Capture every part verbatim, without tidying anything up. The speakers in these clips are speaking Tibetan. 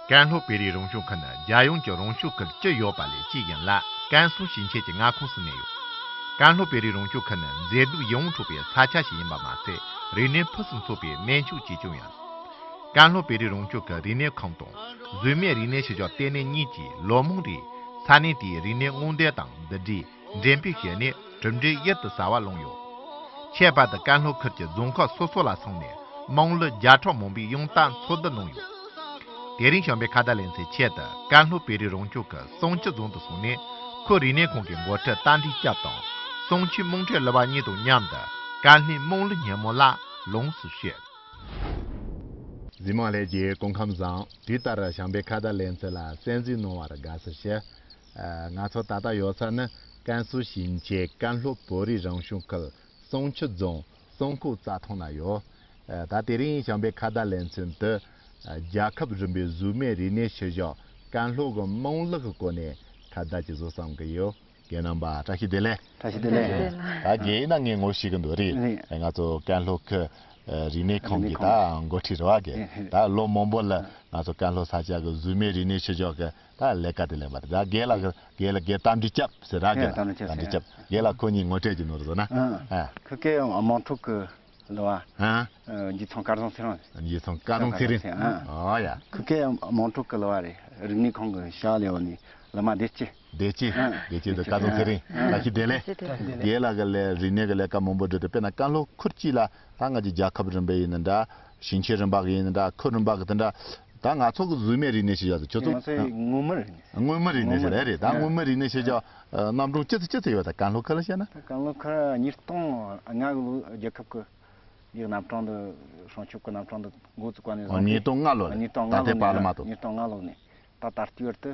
ཀན་ལྷོ་བོད་རིགས་རང་སྐྱོང་ཁུལ་ནི་རྒྱལ་ཡོངས་ཀྱི་རང་སྐྱོང་ཁུལ་བཅུ་ཡོད་པ་ལས་གཅིག་ཡིན་ལ། ཀན་སུའུ་ཞིང་ཆེན་གྱི་མངའ་ཁོངས་སུ་གནས་ཡོད། ཀན་ལྷོ་བོད་རིགས་རང་སྐྱོང་ཁུལ་ནི་མཛེས་སྡུག་ཡིད་འོང་འཕྲོག་པའི་ས་ཆ་ཞིག་ཡིན་པ་མ་ཟད། རིག་གནས་ཕུན་སུམ་ཚོགས་པའི་གནས་མཆོག་ཅིག་ཀྱང་ཡིན། ཀན་ལྷོ་བོད་རིགས་རང་སྐྱོང་ཁུལ་རིག་གནས་ཁང་དང་། གཟུགས་མེད་རིག་གནས་ཆེད་སྦྱོང་ལྟེ་གནས་གཉིས་ཀྱིས་ལོ་མང་རིང་ས་གནས་དེའི་རིག་གནས་སྔོག་འདོན་དང་བསྡུ་སྒྲིག་འགྲེམས་སྤེལ་བྱས་ནས་གྲུབ་འབྲས་གཡུར་དུ་ཟ་བ་བླངས་ཡོད། ཁྱད་པར་དུ་ཀན་ལྷོ་ཁུལ་གྱི་རྫོང་ཁག་སོ་སོ་ལ་སོང་ནས་དམངས་གླུ་བརྒྱ་ཕྲག་མང་པོའི་དབྱངས་རྟ་འཚོལ་བསྡུ་གནང་ཡོད། དེ་རིང་བྱམས་པའི་ཁ་བརྡ་ལེ་ཚན་ཆེད་དུ་ཀན་ལྷོ་བོད་རིགས་རང་སྐྱོང་ཁུལ་བསང་ཆུ་རྫོང་དུ་སོང་ནས། ཁུལ་རིག་གནས་ཁང་གི་འགོ་ཁྲིད་རྟ་མགྲིན་སྐྱབས་དང་། བསང་ཆུའི་དམངས་ཁྲོད་གླུ་བ་གཉིས་དང་མཉམ་དུ་ཀན་ལྷོའི་དམངས་གླུ་སྙན་མོ་ལ་ལོངས་སུ་སྤྱོད། གཟིགས་མོ་ལྷན་རྒྱས་སྐུ་ཁམས་བཟང་། དུས་ལྟར་བྱམས་པའི་ཁ་བརྡ་ལེ་ཚན་ལ་གསན་གཟིགས་གནང་བར་དགའ་བསུ་ཞུ། ཨ། ང་ཚོ་ད་ལྟ་ཡོད་ས་ནི་ཀན་སུའུ་ཞིང་ཆེན་ཀན་ལྷོ་བོད་རིགས་རང་སྐྱོང་ཁུལ་བསང་ཆུ་རྫོང་བསང་ཁོག་རྩྭ་ཐང་ན་ཡོད། ཨ། ད་དེ་རིང་བྱམས་པའི་ཁ་བརྡ་ལེ་ཚན་དུ། ཨ། རྒྱལ་ཁབ་རིམ་པའི་གཟུགས་མེད་རིག་གནས་ཆེད་སྦྱོང་ཀན་ལྷོ་གི་དམངས་གླུ་གི་སྐོར་ནས་ཁ་བརྡ་ཅིག་བཟོ་བསམ་གི་ཡོད། རྒན་རྣམ་པ་བཀྲ་ཤིས་བདེ་ལེགས། བཀྲ་ཤིས་བདེ་ལེགས། ད་རྒན་ཡིན་ན་ངས་ངོ་ཤེས་གི་འདུག་རེད། རེད། ང་ཚོ་ཀན་ལྷོ་ཁུལ་རིག་གནས་ཁང་གི་ད་འགོ་ཁྲིད་རེད་བ། རྒན་ད་ལོ་མང་པོ་ལ་ང་ཚོ་ཀན་ལྷོ་ས་ཆ་གི་གཟུགས་མེད་རིག་གནས་ཆེད་སྦྱོང་གི་ད་ལས་ཀ་དེ་ལས་པ་རེད། ད་རྒན་ལགས་རྒན་ལགས་རྒན་རྟ་མགྲིན་སྐྱབས་ཟེར་ར། རྒན་ལགས་རྟ་མགྲིན་སྐྱབས། རྒན་ལགས་ཁོ་གཉིས་ངོ་སྤྲོད་ཅིག་གནང་རོགས་ཟེར་ན། ཨ། ཁུ་ཀེ་དམངས་ཁྲོད་གི་ལོ་བ། ཨ། རྗེ་ཚང་སྐལ་བཟང་ཚེ་རིང་། རྗེ་ཚང་སྐལ་བཟང་ཚེ་རིང་། ཨ། ཨོ་ཡ། ཁུ་ཀེ་དམངས་ཁྲོད་གི་ལོ་བ་རེད། རིག་གནས་ཁང་གི་བྱ་བ་ལས་བ་ནི་ལ་མ་བདེ་སྐྱིད། བདེ་སྐྱིད། ཨ། བདེ་སྐྱིད་དུ་སྐལ་བཟང་ཚེ་རིང་། ཨ། བཀྲ་ཤིས་བདེ་ལེགས། བཀྲ་ཤིས་བདེ་ལེགས། རྒན་ལགས་ཀྱི་ལས་རིག་གནས་ཀྱི་ལས་ཀ་མང་པོ་བསྒྲུབས་ཏེ། དཔེར་ན་ཀན་ལྷོ་ཁུལ་གཅིག་ལ་ད་ང་ཚོ་རྒྱལ་ཁབ་རིམ་པ་ཡིན་ན་འདྲ། ཞིང་ཆེན་རིམ་པ་གི་ཡིན་ན་འདྲ། ཁུལ་རིམ་པ་གི་དེ་འདྲ། ད་ང་ཚོ་གི་གཟུགས་མེད་རིག་གནས་ཤེས་བྱ་དེ་ཁྱོད་ཚོ། ང་ཚོའི་ཨ། མངོན་མིན་རིག་གནས། མངོན་མིན་རིག་གནས་ཤེས་བྱ་རེད། ད་ཨ། མངོན་མིན་རིག་གནས་ཤེས་བྱ་རྣམ་གྲངས་ཅི་ཙམ་ཅི་ཙམ་ཡོད། ད་ཀན་ལྷོ་ཁུལ་ལ་བཤད་ན། ད་ཀན་ལྷོ་ཁུལ་ཉིས་སྟོང་ལྔ་གི་ལོ་རྒྱལ་ཁབ་ཀྱི་ཡིག་རྣམ་གྲངས་འདི་སྲུང་སྐྱོབ་ཀྱི་རྣམ་གྲངས་འདི་འགོ་བཙུགས་པ་ནས་བཟུང་སྟེ། ཉིས་སྟོང་ལྔ་ལོ་ལ། ཉིས་སྟོང་ལྔ་ད་ལྟའི་ལོ་པར་ལ་མ་ནས་གཏོགས། ཉིས་སྟོང་ལྔ་ལོ་ནས་ད་ད་ལྟའི་བར་དུ་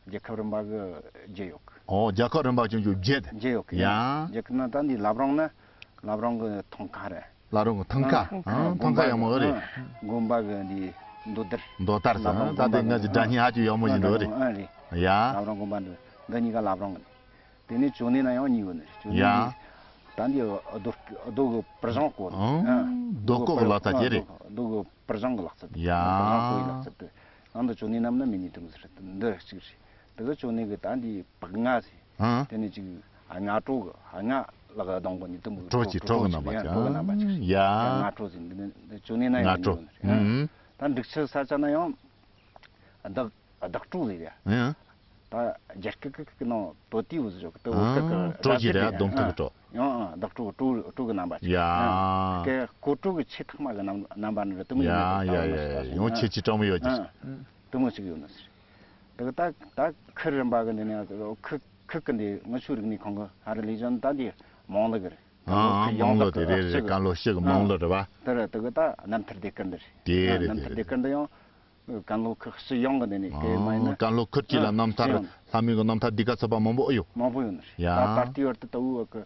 རྒྱལ་ཁབ་རིམ་པ་གི་བརྒྱད་ཡོད་གི། ཨོ། རྒྱལ་ཁབ་རིམ་པ་ཆུང་ཆུང་བརྒྱད། བརྒྱད་ཡོད་གི། ཡ། རྒྱལ་ཁབ་ན་ད་འདི་བླ་བྲང་ན་བླ་བྲང་གི་ཐང་ཁ་རེད། བླ་བྲང་གི་ཐང་ཁ། ཨ། ཨ། ཐང་ཁ་ཡག་མོ་རེད། ཨ། དགོན་པ་གི་འདི་མདོ་དར། མདོ་དར་ཟེར། བླ་བྲང་ད་དེ་ང་ཚོ་སྒྲ་སྙན་ཧ་ཅང་ཡག་མོ་ཞིག་འདུག་རེད། ཨ། རེད། ཡ། བླ་བྲང་དགོན་པ་འདི་འདི་གཉིས་ཀ་བླ་བྲང་གི། དེ་ནས་ཅོ་ནེ་ན་ཡང་གཉིས་ཡོད་ནི་རེད། ཅོ་ནེ་ཡ། འདི་ད་འདི་རྡོ་རྡོ་གི་པུར་བཞེངས་སྐོར། ཨང་། ཨ། རྡོ་བརྐོས་གི་ལག་རྩལ་ཅིག་རེད། རྡོ་གི་པུར་བཞེངས་གི་ལག་རྩལ་དེ། ཡ། པུར་བཞེངས་སྐོར་གི་ལག་རྩལ་དེ། ཨང་། འདི་ཅོ་ནེ་ནམ་ན་མི་ནི་དུ་མི་ཟེར་འདི་གཅིག་རེད། དེ་གི་ཅོ་ནེ་གི་ད་འདི་བག་ང་ཟེར། ཨང་། དེ་ནས་ཅིག་ཨ། ང་གྲོ་གི་ཨ། ང་ལག་གདོང་གི་ནི་དུ་མི་གྲོ་གི་གྲོ་གི་རྣམ་པ་ཅིག། གྲོ་གི་རྣམ་པ་ཅིག་རེད། ཡ། ང་གྲོ་ཟེར། འདི་ནི་འདི་ཅོ་ནེ་ན་ཡང་ང་གྲོ་ཡོད་ནི་རེད། ཨང་། ད་འབྲུག་ཆུ་ས་ཆ་ན་ཡང་བདག་བདག་གྲོ་ཟེར་ཡ། ཨང་། ད་རྒྱ་སྐད་ཀྱི་ནང་དོ་ཏི་འུ་ཟེར་གི། དོ་འུ་ཀ་ཀ་ཨང་། གྲོ་ཞིག་རེད། སྡོང་ཐུག་གི་གྲོ། ཡང་ཨང་། བདག་གྲོ་གྲོ་གྲོ་གི་རྣམ་པ་ཅིག། ཡ། ཨང་། ཀེ་ཀོ་གྲོ་གི་ཆེ་ཐག་མ་གི་རྣམ་རྣམ་པ་ནི་རེད། དུ་མི་ཡ་ཡ་ཡ་ཡ། ཡང་ཆེ་ཆེ་གྲང་མོ་ཡོད་ཀྱི། ཨང་། དུ་མོ་ཅིག་ཡོད་ནི་ཟེར། དེ་གི་ད་ད་ཁུལ་རིམ་པ་གི་འདི་ནས་ཁུལ་ཁུལ་གི་འདི་ངི་ཆོའི་རིག་གནས་ཁང་གི་ཧ་རི་ལི་ཇོན་ད་འདི་དམངས་གླུ་གི་རེད། ཨང་། དམངས་གླུ་དེ་རེད་རེད། ཀན་ལྷོ་གཞུག་གི་དམངས་གླུ་རེད་བ། དེ་རེད། དེ་གི་ད་རྣམ་ཐར་ཟློས་གར་འདི་རེད། དེ་རེད། རྣམ་ཐར་ཟློས་གར་འདི་ཡང་ཀན་ལྷོ་ཁུལ་སྤྱི་ཡོངས་ཀྱི་འདི་ནས་སྐད་མ་ཡིན་ན། ཀན་ལྷོ་ཁུལ་གཅིག་ལ་རྣམ་ཐར་ལྷ་མོའི་གི་རྣམ་ཐར་ཟློས་གར་ཚོགས་པ་མང་པོ་ཨེ་ཡོད། མང་པོ་ཡོད་ནི་རེད། ཡ། ད་ད་ལྟའི་བར་དུ་ད་འུ་གི་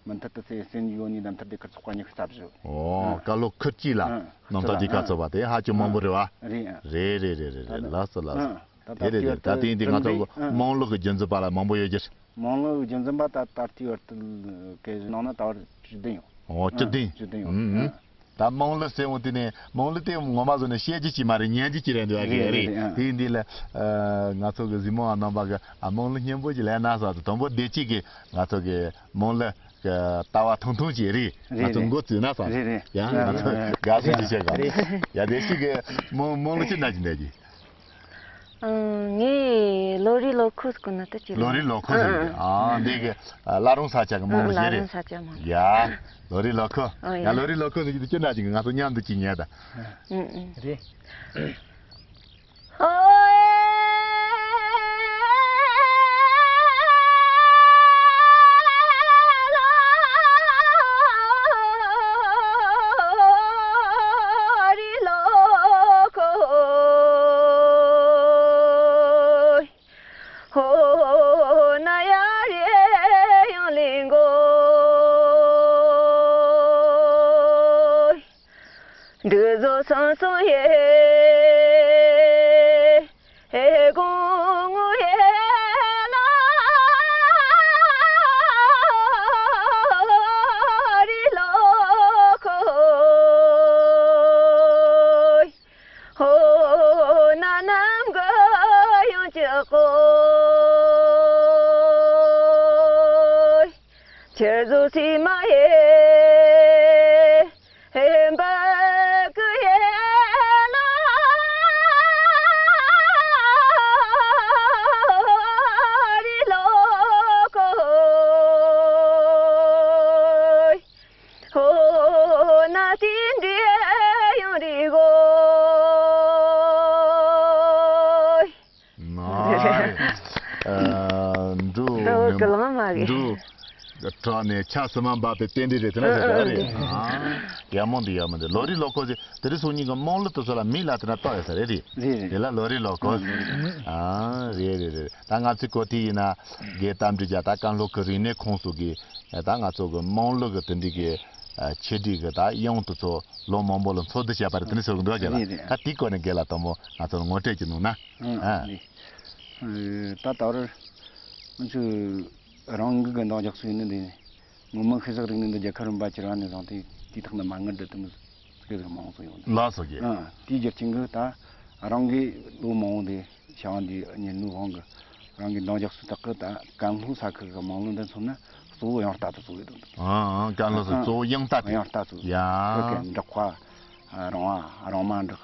མུ་མཐུད་དུ་སེ་སེན་ཡོ་ནི་རྣམ་ཐར་ཟློས་གར་ཚོགས་པ་ཉི་ཤུ་རྩ་བཞི་ཡོད། ཨོ། ཀན་ལྷོ་ཁུལ་གཅིག་ལ་རྣམ་ཐར་ཟློས་གར་ཚོགས་པ་དེ་ཧ་ཅང་མང་པོ་རེད་བ། རེད། རེད་རེད་རེད་རེད། ལགས་སོ་ལགས་སོ། ད་དེ་རེད་རེད། ད་དེ་འདི་ང་ཚོ་དམངས་གླུ་གི་རྒྱུན་འཛིན་པ་ལ་མང་པོ་ཡོད་ཀྱི་རེད། དམངས་གླུ་རྒྱུན་འཛིན་པ་ད་ད་ལྟའི་བར་དུ་སྐད་གཞི་ནང་ན་ད་བར་བཅུ་བདུན་ཡོད། ཨོ། བཅུ་བདུན། བཅུ་བདུན་ཡོད། ཨང་། ད་དམངས་གླུ་ཟེར་འོང་དུས་ནས་དམངས་གླུ་དེ་ངོ་མ་བཟོ་ནས་བཤད་རྒྱུ་ཅིག་མ་རེད། ཉན་རྒྱུ་ཅིག་རེད་འདུག་ཨ། རེད་རེད་རེད། དེ་ཡིན་དུས་ལ་ང་ཚོ་གི་གཟིགས་མོ་བ་རྣམ་པ་གི་ཨ་དམངས་གླུ་སྙན་པོ་ཅིག་ལེན་ན་བསམ་སོང་། དང་པོ་བདེ་སྐྱིད་ཀྱི་ང་ཚོ་གི་དམངས་གླུ་གི་ལྟ་བ་ཐུང་ཐུང་ཅིག་རེད། ང་ཚོ་འགོ་བཙུགས་ན་བསམ། རེད་རེད། ཡ་ང་ཚོ་དགའ་བསུ་ཅིག་བྱེད་ག། ཡ་བདེ་སྐྱིད་ཀྱི་དམངས་དམངས་གླུ་ཅི་འདྲ་ཅིག་འདྲ་གི། ཨང་། ངས་ལོ་རེའི་ལོ་ཁོ་ཟེར་གོ་ནི་ད་ཅི། ལོ་རེའི་ལོ་ཁོ་ཟེར་གི། ཨང་། ཨ་འདི་གི་ཨ་བླ་རུང་ས་ཆ་གི་དམངས་གླུ་ཞིག་རེད། བླ་རུང་ས་ཆ་དམངས་གླུ། ཡ། ལོ་རེའི་ལོ་ཁོ། ཨོ་ཡ། ཡ་ལོ་རེའི་ལོ་ཁོ་ཟེར་གི་འདི་ཅི་འདྲ་ཅིག་ང་ཚོ་མཉམ་དུ་ཅིག་ཉན་ད། ཨང་ཨང་། རེད། ཁྱེད་ཚོ་སི་མ་ཧེ། ཧེ་བ་ཀུ་ཧེ་ལ་རི་ལོ་ཀོ། ཧོ་ན་ཏིན་ཏི་ཡོང་རི་གོ། ཨ། འབྲུ། འབྲུ་གི་ལང་མ་གི། འབྲུ། གྲོ་ནས་ཆ་སི་མ་འབབ་པའི་རྟེན་འབྲེལ་རེད་དེ་ན་ཟེར་ར་རེད། ཨ། ཡག་མོ་འདུག་ཡག་མོ་འདུག་ལོ་རི་ལོ་ཀོ་ཟེར་དེ་རིང་སང་ཉིན་གི་དམངས་གླུ་དེ་ཚོ་ལ་མིག་ལ་དེ་ན་ལྟོས་ཡོད་ས་རེད་རེད། རེད་རེད། དེ་ལ་ལོ་རི་ལོ་ཀོ། ཨ། རེད་རེད་རེད། ད་ང་ཚོའི་ཀོ་ཏི་ཡིན་ན་རྒན་རྟ་མགྲིན་རྒྱལ་ད་ཀན་ལྷོ་གི་རིག་གནས་ཁོངས་སུ་གི་ད་ང་ཚོ་གི་དམངས་གླུ་གི་དེ་འདྲའི་གི་ཆེད་སྒྲིག་གི་ད་དབྱངས་དེ་ཚོ་ལོ་མང་པོ་ལ་འཚོལ་བསྡུ་བྱས་པ་རེད། དེ་འདྲ་ཟེར་གི་འདུག་ཨ། རྒན་ལགས། རེད་རེད། ད་དེའི་སྐོར་ནས་རྒན་ལགས་དང་པོ་ང་ཚོ་ལ་ངོ་སྤྲོད་ཅིག་གནང་ན། ཨ། ཨ། རེད། ད་ད་བར་ང་ཚོས་རང་འགུལ་གྱི་འདང་རྒྱག་སྲོལ་ཡིན་ནི་འདི་ངོ་མ་ཤེས་བྱ་རིག་གནས་འདི་རྒྱལ་ཁབ་རིམ་པ་ཁྱེར་བ་ནས་བཟུང་སྟེ་དུས་ཐོག་ནས་མ་དངུལ་འདྲི་དུ་མི་སྐད་ཟིག་མང་སོང་ཡོད། ལགས་སོ་རྒན། ཨ། དེའི་རྒྱུ་རྐྱེན་གྱིས་ད་རང་གིས་ལོ་མང་བོ་འདི་བྱ་བ་འདི་གཉེར་ནུས་དབང་གིས་རང་གི་འདང་རྒྱག་སྲོལ་དག་གི་ད་ཀན་ལྷོ་ས་ཁུལ་གྱི་དམངས་གླུ་འདི་མཚོན་ན་གཙོ་བོ་དབྱངས་རྟ་དེ་ཚོ་ཡོད་དོ། ཨ། ཨ། ཀན་ལྷོ་ས་ཨ། གཙོ་བོ་དབྱངས་རྟ་དེ། དབྱངས་རྟ་ཚོ། ཡ། བོད་སྐད་འབྲོག་པ། རོང་བ། རོང་མ་འབྲོག་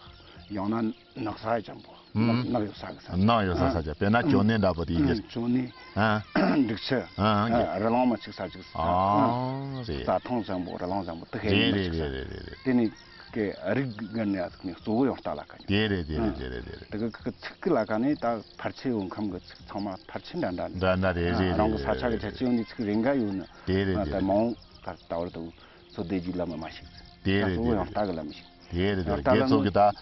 ཡང་ན་ནགས་ས་ཅན་པོ། ནགས་ནགས་ཡོད་ས་གི་ས། ནགས་ཡོད་ས་ས་ཆ། དཔེར་ན་ཨ། ཅོ་ནེ་འདྲ་པོ་དེ་ཡིན་རྒྱུ། ཨ། ཅོ་ནེ། ཨ། འབྲུག་ཆུ། ཨ། ཨ། རི་ལང་མ་ཆིག་ས་ཆིག་ས། ཨ། རེད། རྩྭ་ཐང་ཅན་པོ་རི་ལང་ཅན་པོ་དེ་ཧེ་རེད་རེད་རེད་རེད་རེད། དེ་ནི་གི་རིགས་གི་ནི་ཨ་ཟིག་ནི་གཙོ་བོ་ཡང་རྟ་ལ་ཁ་ཉོ། དེ་རེད་དེ་རེད་དེ་རེད་དེ་རེད། དེ་གི་གི་ཚིག་གི་ལ་ཁ་ནི་ད་ཕལ་ཆེར་བོད་ཁམས་གི་ཚིག་ཚང་མ་ཕལ་ཆེར་འདྲ་འདྲ་འདྲ་འདྲ་རེད། རེད་རེད། རང་གི་ས་ཆ་གི་ཁྱད་ཆོས་ཡོད་ནི་ཚིག་རེ་འགའ་ཡོད་ནི། དེ་རེད་དེ་ད་རེད། མང་བོ་ད་ལྟ་བར་དུ་ཚོ་སྡེ་རྒྱུའི་ལམ་མ་ཞིག་དེ་རེད་ད་དེ་གཙོ་བོ་ཡང་རེད། རྟ་གི་ལམ་ཞིག་དེ་རེད་དེ་རེད། རྒན་ཚོ་གི་ད་ཨ་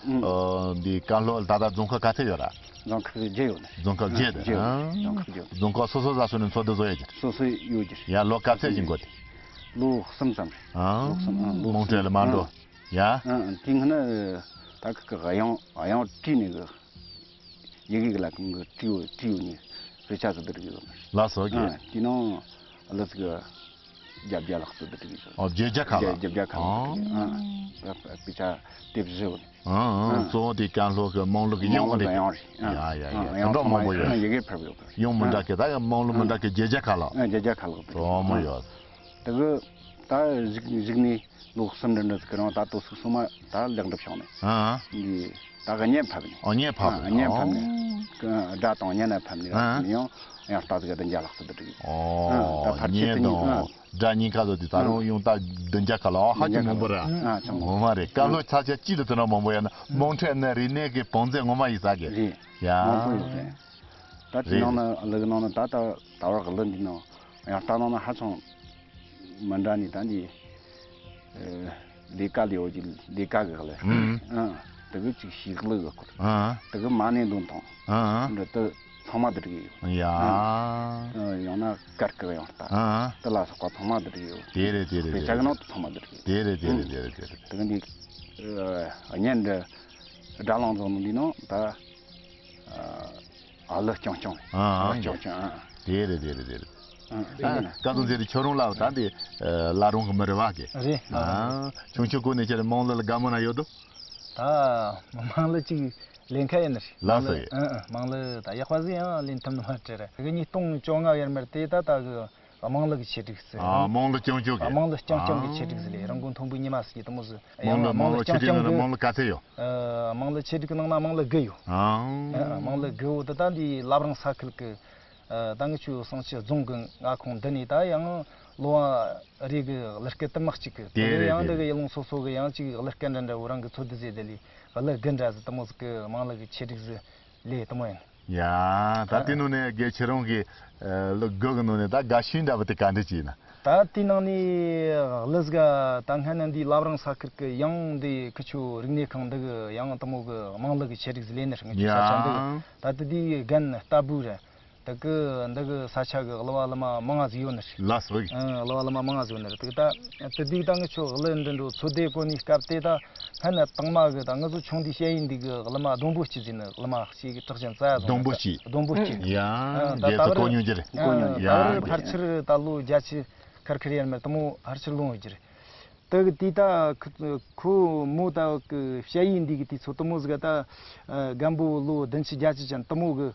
འདི་ཀན་ལྷོ་ད་ལྟ་རྫོང་ཁག་ག་ཚད་ཡོད་ར། རྫོང་ཁག་བརྒྱད་ཡོད་ནི། རྫོང་ཁག་བརྒྱད་དེ། བརྒྱད་ཡོད་ནི། རྫོང་ཁག་བརྒྱད། རྫོང་ཁག་སོ་སོ་ས་སོ་ནས་འཚོ་སྡོད་བཟོ་ཡོད་ཀྱི། སོ་སོ་ཡོད་ཀྱི། ཡ་ལོ་ག་ཚད་ཅིག་འགོར་ཏེ། ལོ་གསུམ་ཙམ་རེད། ཨ། ལོ་གསུམ། ཨ། ལོ་མོང་གསུམ། ཊའི་ལ་མ་འགྲོ། ཨ། ཡ། ཨ། དེ་སྔ་ན་ད་ཁི་གི་གཡང་གཡང་བྲིས་ནས་གི་ཡི་གེ་གི་ལ་ཀུན་གི་བྲིས་ཡོད་བྲིས་ཡོད་ནི་རེ་ཆ་ཟིག་དེ་རིགས་ཡོད་ནི། ལགས་སོ་རྒན། ཨ། དེ་ནང་ལ་ཚིག་གི་བརྒྱད་བརྒྱ་ལྷག་ཙམ་དུ་བསྒྲིགས་ཡོད། ཨོ། བརྒྱད་བརྒྱ་ཁ་ལ། བརྒྱད་བརྒྱ་ཁ་ལ་དུ་བསྒྲིགས། ཨ། ཨ། དཔེ་ཆ་དེབ་བཞི་བོ། ཨ། ཨ། གཙོ་བོ་དེ་ཀན་ལྷོ་གི་དམངས་གླུ་གི་དབྱངས་དབྱངས་རེད། རེད། ཡ་ཡ་ཡ། ཡ། དེ་འདྲ་མང་པོ་ཡོད། ཡི་གེ་ཕེབས་ཡོད་པ་རེད། དབྱངས་མི་འདྲ་གི་ད་ཡང་དམངས་གླུ་མི་འདྲ་གི་བརྒྱད་བརྒྱ་ཁ་ལ། ཨ། བརྒྱད་བརྒྱ་ཁ་ལ་དུ་བསྒྲིགས། གཙོ་བོ་ཡོད། དེ་གི་ད་གཞུག་གཞུག་ནས་ལོ་གསུམ་འདྲ་འདྲ་ཟིག་གི་རིང་ད་དོ་ཚིགས་སོ་མ་ད་ལེགས་འགྲུབ་བྱུང་ནས། ཨ། འདི་ད་གི་བརྙན་ཕབ་ནས། ཨ། བརྙན་ཕབ། ཨ། བརྙན་ཕབ་ནས། ཨོ། སྒྲ་དང་བརྙན་ཕབ་ནས། ཨ། ཡང་ཡང་རྟ་ཟིག་བདུན་བརྒྱ་ལྷག་ཙམ་དུ་བསྒྲིགས། ཨོ། ཨ། ད་ཕལ་ཆེར་བརྙན་དེ་ཉིད། དང་ཨ། སྒྲ་གཉིས་ཀ་ལོ་དེ་ད་རུང་ཡང་ད་བདུན་བརྒྱ་ཁ་ལ། ཨོ། ཧ་ཅང་མང་པོ་ར། ཨ། ཅང་མང་པོ། ངོ་མ་རེད། ཀན་ལྷོ་ས་ཆ་གཅིག་ཏུ་དེ་འདྲ་མང་པོ་ཡོད་ན་དམངས་ཁྲོད་ནི་རིག་གནས་ཀྱི་བང་མཛོད་ངོ་མ་ཡིན་ས་གི། རེད། ཡ། མང་པོ་ཡོད་རེད། ད་དེ་རེད། ནང་ན་གླུ་གི་ནང་ན་ད་ད་ད་བར་གླུ་འདི་ནང་ཡང་རྟ་ནང་ན་ཧ་ཅང་མི་འདྲ་ནི་ད་འདི། ཨེ། ལས་ཀ་ལས་འོ་གི་ལས་ཀ་གི་གླུ། ཨུམ། ཨ། དེ་གི་ཅིག་ཞིག་གླུ་གི་སྐོར། ཨ། དེ་གི་མ་ཎི་འདོན་སྟངས། ཨ། འདི་དེ་ཚང་མ་དེ་འདྲ་གི་ཡོད། ཡ། ཨ། ཡང་ན་སྐར་ཁུ་ཡང་རྟ། ཨ། དེ་ལ་སོགས་པ་ཚང་མ་དེ་འདྲ་གི་ཡོད། དེ་རེད་དེ་རེད་དེ་རེད། དཔེ་ཆ་གི་ནང་དུ་ཚང་མ་དེ་འདྲ་གི་ཡོད། དེ་རེད་དེ་རེད་དེ་རེད་དེ་རེད། དེ་གི་འདི། ཨ། བརྙན་འདི་སྒྲ་ལང་རྫོང་ནང་འདི་ནང་ད། ཨ། ཨ། གླུ་རྐྱང་རྐྱང་། ཨ། ཨ། གླུ་རྐྱང་རྐྱང་། ཨ། དེ་རེད་དེ་རེད་དེ་རེད། ཨ། ཨ། བཀའ་དྲིན་ཆེ། ཁྱོད་རང་ལ་ད་འདི་བླ་རུང་གི་མི་རེད་བ་གི། རེད། ཨ། ཆུང་ཆུང་སྒོ་ནས་ཁྱེད་དམངས་གླུ་ལ་དགའ་མོ་ན་ཡོད་དོ། ད་དམངས་གླུ་ཅིག་ལེན་ཁ་ཡིན་ནི་རེད། ལགས་སོ། ཨ། ཨ། དམངས་གླུ་ད་ཡག་པ་ཟིག་ཡང་ལེན་ཐུབ་ནི་མ་རེད་ར། དེ་གི་ཉིས་སྟོང་བཅོ་ལྔ་ཡར་མར་དེ་ད་ད་གི་དམངས་གླུ་གི་ཆེད་སྒྲིག་ཟེར། ཨ། དམངས་གླུ་རྐྱང་རྐྱང་གི། དམངས་གླུ་རྐྱང་རྐྱང་གི། ཨ། ཆེད་སྒྲིག་ཟིག་ལས། རང་གི་མཐོན་པོའི་ཉི་མ་ཟེར་གི་དེ་མོ་ཟིག། དམངས་གླུ། ཡང་དམངས་གླུ་རྐྱང་རྐྱང་གི། དམངས་གླུ་ག་ཚད་ཡོད། ཨ། དམངས་གླུ་ཆེད་སྒྲིག་གི་ནང་ན་དམངས་གླུ་དགུ་ཡོད། ཨང་། ཨ། དམངས་གླུ་དགུ་བོ་དེ་ད་འདི་བླ་བྲང་ས་ཁུལ་གི། ཨ། ད་ངི་ཆོའི་བསང་ཆུ་རྫོང་གི་མངའ་ཁོངས་འདི་ནས་ད་ཡང་ལོ་བ་རེ་གི་གླུ་སྐད་དེ་མི་གཅིག་གི། དེ་རེད། ཡང་དེ་གི་ཡུལ་ལུང་སོ་སོ་གི་ཡང་ཅིག་གླུ་སྐད་འདྲ་འདྲ་བོ་རང་གི་འཚོལ་བསྡུ་ཟེར་དེ་ལས་གླུ་དགུ་འདྲ་ཟིག་དེ་མོ་ཟིག་གི་དམངས་གླུ་གི་ཆེད་སྒྲིག་ཟིག་ལས་དེ་མོ་ཡིན། ཡ། ད་དེ་ནང་ནས་རྒན་ཁྱེད་རང་གི་ཨ་གླུ་དགུ་གི་ནང་ནས་ད་དགའ་ཤོས་འདྲ་བོ་དེ་ག་འདྲ་ཅིག་ཡིན་ན། ད་དེའི་ནང་ནས་གླུ་ཟིག་ད་སྔ་ན་འདི་བླ་བྲང་ས་ཁུལ་གི་ཡང་འདི་ཁི་ཆོ་རིག་གནས་ཁང་འདི་གི་ཡང་དེ་མོ་གི་དམངས་གླུ་གི་ཆེད་སྒྲིག་ཟིག་ལས་ནི་རེད། ངི་ཆོ་ས་ཆ་འདི་གི། ཡ། ད་དེ་དེའི་རྒན་ལྟ་བུ་རེད། དེ་གི་འདི་གི་ས་ཆ་གི་གླུ་བ་གླུ་མ་མང་ང་ཟིག་ཡོད་ནི་རེད། ལགས་སོ། ཨང་། གླུ་བ་གླུ་མ་མང་ང་ཟིག་ཡོད་ནི་རེད། དེ་གི་ད་དེ་དུས་ད་ངི་ཆོ་གླུ་འདི་འགྲོ་ཚོ་སྡེ་གོ་ནི་སྐབས་དེ་ད་སྔ་ན་དང་མ་གི་ད་ང་ཚོ་ཆུང་དུས་ཞ་ཡི་འདི་གི་གླུ་མ་སྡོང་པོ་སྐྱིད་ཟེར་ནི་གླུ་མ་ཞིག་གྲགས་ཅན་རྩ་ཡ་བཟང་། སྡོང་པོ་སྐྱིད། སྡོང་པོ་སྐྱིད། ཡ། ཨང་། ད་རྒྱལ་ད་ཚོ་བར་གོ་མྱོང་རྒྱུ་རེད། ཨང་། ཡ། ད་བར་ཕལ་ཆེར་ད་ལོ་བརྒྱད་ཅུ་ཁར་ཁར་ཡར་མར་དེ་མོ་ཕལ་ཆེར་ལོངས་ཡོད་རྒྱུ་རེད། དེ་གི་དུས་ད་ཁོ་མོ་ད་གི་ཞ་ཡི་འདི་གི་དུས་ཚོད་དེ་མོ་ཟིག་ག་ད་རྒན་པོ་ལོ་བདུན་ཅུ་བརྒྱད་ཅུ་ཅན་དེ་མོ་གི་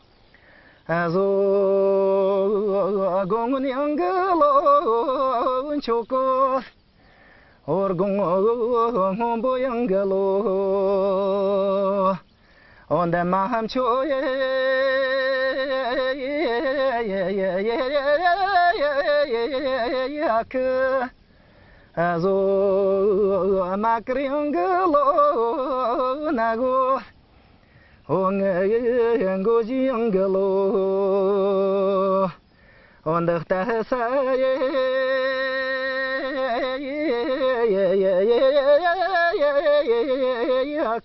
ཨ་ཟོ་དགུང་སྔོན་ཡང་གི་ལོ་མཆོག་གི། འོ་དགུང་སྔོན་པོ་ཡང་གི་ལོ། འོ་འདི་མ་མཆོག་ཡེ་ཡ་ཁི། ཨ་ཟོ་མ་ཀིར་ཡང་གི་ལོ་ན་གོ། འོ་ངའི་མགོ་བཞི་ཡང་གི་ལོ། འོ་འདི་ལྟ་ས་ཡ་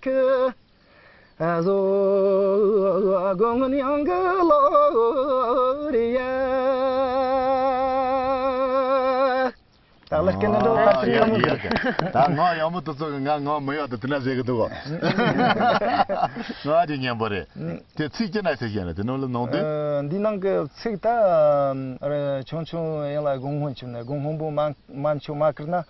ཁི། ཨ་ཟོ་དགུང་སྔོན་ཡང་གི་ལོ་རེད་ཡ། ད་ལ་སྐད་ནི་འགྲོ་བར་ཨ་ཡ་ཡ་ཡ། ད་ང་ཡག་མོ་དུ་ཚོགས་ང་ང་མི་ཡག་དུ་དེ་ན་ཟེར་གི་འདུག་ང་ཅི་སྙན་པོ་རེད། དེ་ཚིག་ཅི་ན་ཟེར་ཤེས་ན་དེ་ནང་ལ་ནང་དོན། ཨ། འདི་ནང་གི་ཚིག་ད་ཆུང་ཆུང་ཡིན་ལ་དགུང་སྔོན་ཆུ་ནས་དགུང་སྔོན་པོ་མ་མ་མཆོག་མ་ཀིར་ན། ཨ།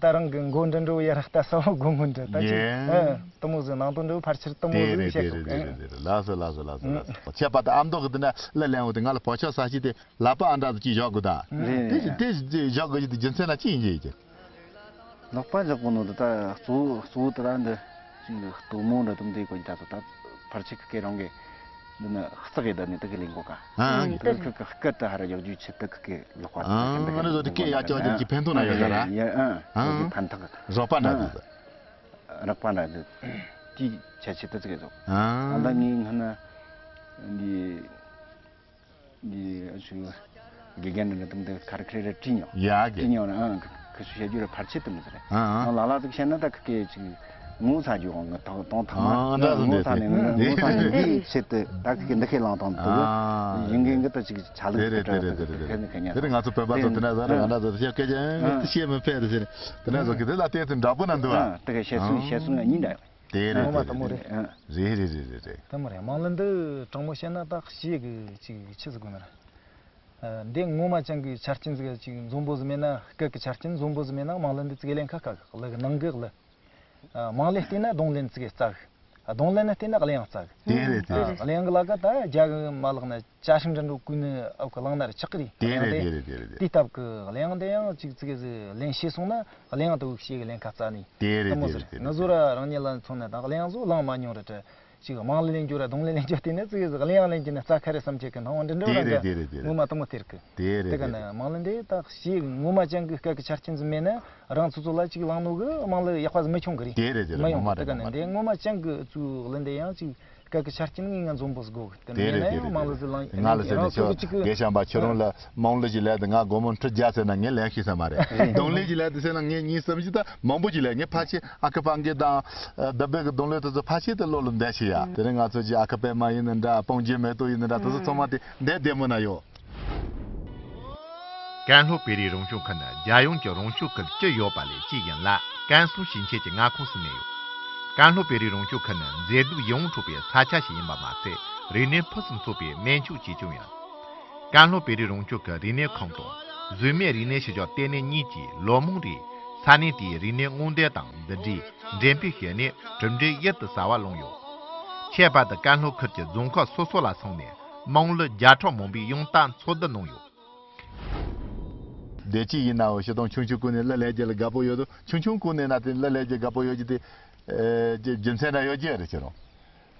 ད་རང་གི་མགོ་འདྲ་འགྲོ་ཡ་ར་ལྟ་ས་བ་དགུང་སྔོན་འདྲ་ད་ཅི། ཡེ། ཨ། དུ་མོ་ཟིག་ནང་དོན་འདྲ་བོ་ཕལ་ཆེར་དུ་མོ་དེ་ཟིག་རེད་བཤད་དེ་ཆོག་གི། རེད་དེ་རེད་དེ་རེད། ལགས་སོ་ལགས་སོ་ལགས་སོ་ལགས་སོ། ཁྱད་པར་དུ་ཨ་མདོ་གི་དེ་ན་གླུ་ལེན་འོ་དེ་ང་ལ་བོད་ཆོག་ས་ཞིག་དེ། ལག་པ་ཨ་འདྲ་ཅིག་བཞག་དགོས་ད། རེད། དེ་ཅི་དེ་ཅི་བཞག་དགོས་ཀྱི་དེ་རྒྱུ་མཚན་ལ་ཅི་ཡིན་གྱི་ཡིན་གྱི། ལག་པ་བཞག་དགོས་ནོ་དེ་ད་གཙོ་བོ་གཙོ་བོ་དེ་ད་འདི་ཅིག་གི་སྟོན་མོ་འདྲ་དུ་འདི་དགོས་ཀྱི་ད་ཚོ་ད་ཕལ་ཆེར་ཁི་སྐད་རང་གི་འདི་ནི་རྩག་གི་ད་ནི་དེ་གི་ལེན་དགོས་ཀ། ཨ། ཨ། དེ་ཁི་ཁི་སྐད་དེ་ཧ་ར་ཡག་རྒྱུ་ཆེ་དེ་ཁི་གི་ལག་པ་ཨ། ང་ནི་བཟོ་དེ་སྐད་ཡག་ཅག་ཅིག་གི་ཕན་ཐོགས་ན་ཡོད་ད་ར། ཡ་ཨ། ཨ། དེ་གི་ཕན་ཐོགས། རོགས་པ་འདྲ་དེ་ཚོ། རག་པ་འདྲ་དེ་དེའི་ཆ་ཆེ་དེ་ཚོ་གི་ཚོ། ཨ། ཨ་ད་ངའི་སྔ་ན་འདི། འདི་ཨ་ཆུ་དགེ་རྒན་འདི་འདྲ་དུམ་དེ་ཁར་ཁྲི་རེ་བྲིས་མྱོང་། ཡ་གི། བྲིས་མྱོང་ན་ཨང་ཁ་ཁ་ཤུ་བཤད་རྒྱུ་རེ་ཕར་ཆེ་དུམ་ཟེར། ཨང་ཨང་། ང་ལ་ལ་ཟིག་བཤད་ན་ད་ཁ་སྐད་ཅིག་ངོ་ཚ་རྒྱུ་ཨང་ང་ཐོག་དོང་ཐོག་མ་ཨང་ཨང་འདྲ་ཟིག་ངོ་ཚ་ནས་ངོ་ངོ་ཚ་ནས་འདིའི་ཆེད་དུ་ད་ཁ་སྐད་འདི་ཁས་བླངས་དང་དུ་ཨང་ཡིན་གི་འདི་ད་ཅིག་ཆ་ལུགས་དེ་རེད་དེ་རེད་དེ་རེད་དེ་རེད། ཁས་ནི་ཁས་ཉན་དེ་རེད། ང་ཚོ་བོད་པ་ཚོ་དེ་འདྲ་ཟེར་ང་འདྲ་ཟེར་བཤད་སྐད་ཅིག་ཨང་དེ་བཤད་མི་ཕེད་དེ་ཟེར་དེ་འདྲ་ཟེར་གི་དེ་ལ་དེ་ཚོ་འདྲ་པོ་ན་འདུག་ཨ། ཨང་དེ་ག་བཤད་སོང་བཤད་སོང་ང་གཉིས་འདྲ་ཡོད། དེ་རེད། ངོ་མ་དེ་དེ་མོ་རེད། རེད། རེད་རེད་རེད་རེད། དེ་མོ་རེད། དམངས་གླུ་འདི་དྲང་མོ་བཤད་ན་ད་ཞེ་གི་ཅིག་ཆི་ཟིག་དགོས་ན་ར། འདི་ངོ་མ་ཅན་གི་ཆ་རྐྱེན་ཟིག་ཅིག་འཛོམས་པོ་ཟིག་མེད་ན། སྐད་གི་ཆ་རྐྱེན་འཛོམས་པོ་ཟིག་མེད་ན་དམངས་གླུ་འདི་ཙིག་ལེན་ཁ་ཁ་གི་གླུ་གི་ནང་གི་གླུ། དམངས་གླུ་བལྟས་ན་རྡུང་ལེན་ཙིག་རྩ་གི། རྡུང་ལེན་ན་བལྟས་ན་གླུ་དབྱངས་རྩ་གི། དེ་རེད་དེ། གླུ་དབྱངས་གི་ལ་ཀ་ད་རྒྱ་གི་མ་ལག་ན། ཅ་ཧྲིན་འདྲ་འགྲོ་ཀུན་ནི་ཨབ་ཀི་བླངས་ན་རེ་ཆག་གི་རེད། དེ་རེད་དེ་རེད་དེ་རེད། དེ་སྟབས་ཀི་གླུ་དབྱངས་དེ་ཡང་ཅིག་ཙིག་གེ་ཟིག་ལེན་ཤེས་སོང་ན་གླུ་དབྱངས་དེ་བོ་ཤེས་གི་ལེན་ཁ་རྩ་ནི། དེ་རེད་དེ་མོ་ཟིག་རེད། དེ་རེད། ང་ཚོ་ར་རང་ཉིད་ལ་མཚོན་ན་ད་གླུ་དབྱངས་བཟོ་བླངས་མ་མྱོང་རེད་དྲ། ཅིག་དམངས་གླུ་ལེན་རྒྱུ་ར་རྡུང་གླུ་ལེན་རྒྱུ་དེ་ནི་ཙིག་གེ་ཟིག་གླུ་དབྱངས་ལེན་རྒྱུ་ནི་རྩ་ཁ་རེད་བསམ་ཆེ་གི་སྣང་བ་འདྲ་འདྲ་ར་འདྲ། དེ་རེད་དེ་རེད་དེ་རེད། ངོ་མ་དེ་མོ་དེར་གི། དེ་རེད་དེ་ག་དེ་ནི་རེད། དམངས་གླུ་འདི་ད་ཤེས་ངོ་མ་ཅན་གི་སྐད་གི་ཆ་རྐྱེན་ཟིག་མེད་ན། རང་ཚོ་ཚོ་ལ་ཅིག་བླངས་ནོ་གི་དམངས་གླུ་ཡག་པ་ཟིག་མི་བྱུང་གི་རེད། དེ་རེད་དེ་རེད། མི་ཡོང་། ངོ་མ་དེ་རེད། ག་ནི་ངོ་མ་རེད། འདི་ངོ་མ་ཅན་གི་ཚུ་གླུ་འདི་ཡང་ཅིག་སྐད་གི་ཆ་རྐྱེན་ངས་ང་འཛོམས་པོ་ཟིག་དགོས་གི། དེ་དེ་མེད་ན་ཡང་དམངས་གླུ་ཟིག་བླངས་ང་ལ་ཟེར་ནས་རང་ཚོ་ཆོག་གི་ཅིག་གི། དགེ་བཤམས་པ་ཁྱོད་རང་ལ་དམངས་གླུ་ཞིག་ལས་དེ་ང་སྒོར་མོ་ཁྲི་བརྒྱ་ཟེར་ན་ངས་ལེན་ཤེས་ས་མ་རེད། རེད། རྡུང་གླུ་ཞིག་ལས་དེ་ཟེར་ན་ངས་གཉིས་གསུམ་ཞིག་ད་མང་པོ་ཞིག་ལས། ངས་ཕལ་ཆེར་ཨ་ཁུ་པང་གི་དང་བདུད་བྷེ་གི་རྡུང་གླུ་དེ་ཚོ་ཕལ་ཆེར་དེ་བློ་ལ་འདས་ཤི་ཡ། དེ་རིང་ང་ཚོ་ཅིག་ཨ་ཁུ་པད་མ་ཡིན་ནི་འདྲ། སྤུན་མཆེད་མེ་ཏོག་ཡིན་ནི་འདྲ། དེ་ཚོ་ཚང་མ་དེ་འདས་བདེ་མོ་ན་ཡོད། ཀན་ལྷོ་བོད་རིགས་རང་སྐྱོང་ཁུལ་ནི་རྒྱལ་ཡོངས་ཀྱི་རང་སྐྱོང་ཁུལ་བཅུ་ཡོད་པ་ལས་གཅིག་ཡིན་ལ། ཀན་སུའུ་ཞིང་ཆེན་གྱི་མངའ་ཁོངས་སུ་གནས་ཡོད། ཀན་ལྷོ་བོད་རིགས་རང་སྐྱོང་ཁུལ་ནི་མཛེས་སྡུག་ཡིད་འོང་འཕྲོག་པའི་ས་ཆ་ཞིག་ཡིན་པ་མ་ཟད། རིག་གནས་ཕུན་སུམ་ཚོགས་པའི་སྨན་ལྗོངས་ཅིག་ཀྱང་ཡིན། ཀན་ལྷོ་བོད་རིགས་རང་སྐྱོང་ཁུལ་རིག་གནས་ཁང་དང་། གཟུགས་མེད་རིག་གནས་ཞིབ་འཇུག་ལྟེ་གནས་གཉིས་ཀྱིས་ལོ་མང་རིང་ས་གནས་དེའི་རིག་གནས་སྔོག་འདོན་དང་འདི་འདྲའི་འགྲེམས་སྤེལ་བྱས་ནས་གྲུབ་འབྲས་གཡུར་དུ་ཟ་བ་བླངས་ཡོད། ཁྱད་པར་དུ་ཀན་ལྷོ་ཁུལ་གྱི་རྫོང་ཁག་སོ་སོ་ལ་སོང་ནས་དམངས་གླུ་བརྒྱ་ཕྲག་མང་པོའི་དབྱངས་རྟ་འཚོལ་བསྡུ་གནང་ཡོད། བདེ་སྐྱིད་ཡིན་ནའོ་ཤི་དང་ཆུང་ཆུང་ཀུན་ནས་གླུ་ལེན་རྒྱུ་ལ་དགའ་པོ་ཡོད་དོ། ཆུང་ཆུང་ཀུན་ནས་ན་དེ་གླུ་ལེན་རྒྱུ་དགའ་པོ་ཡོད་རྒྱུ་དེ་ཨེ་རྒྱུ་རྒྱུ་མཚན་ན་ཡོད་རྒྱུ་རེད་ཁྱེད་རང་།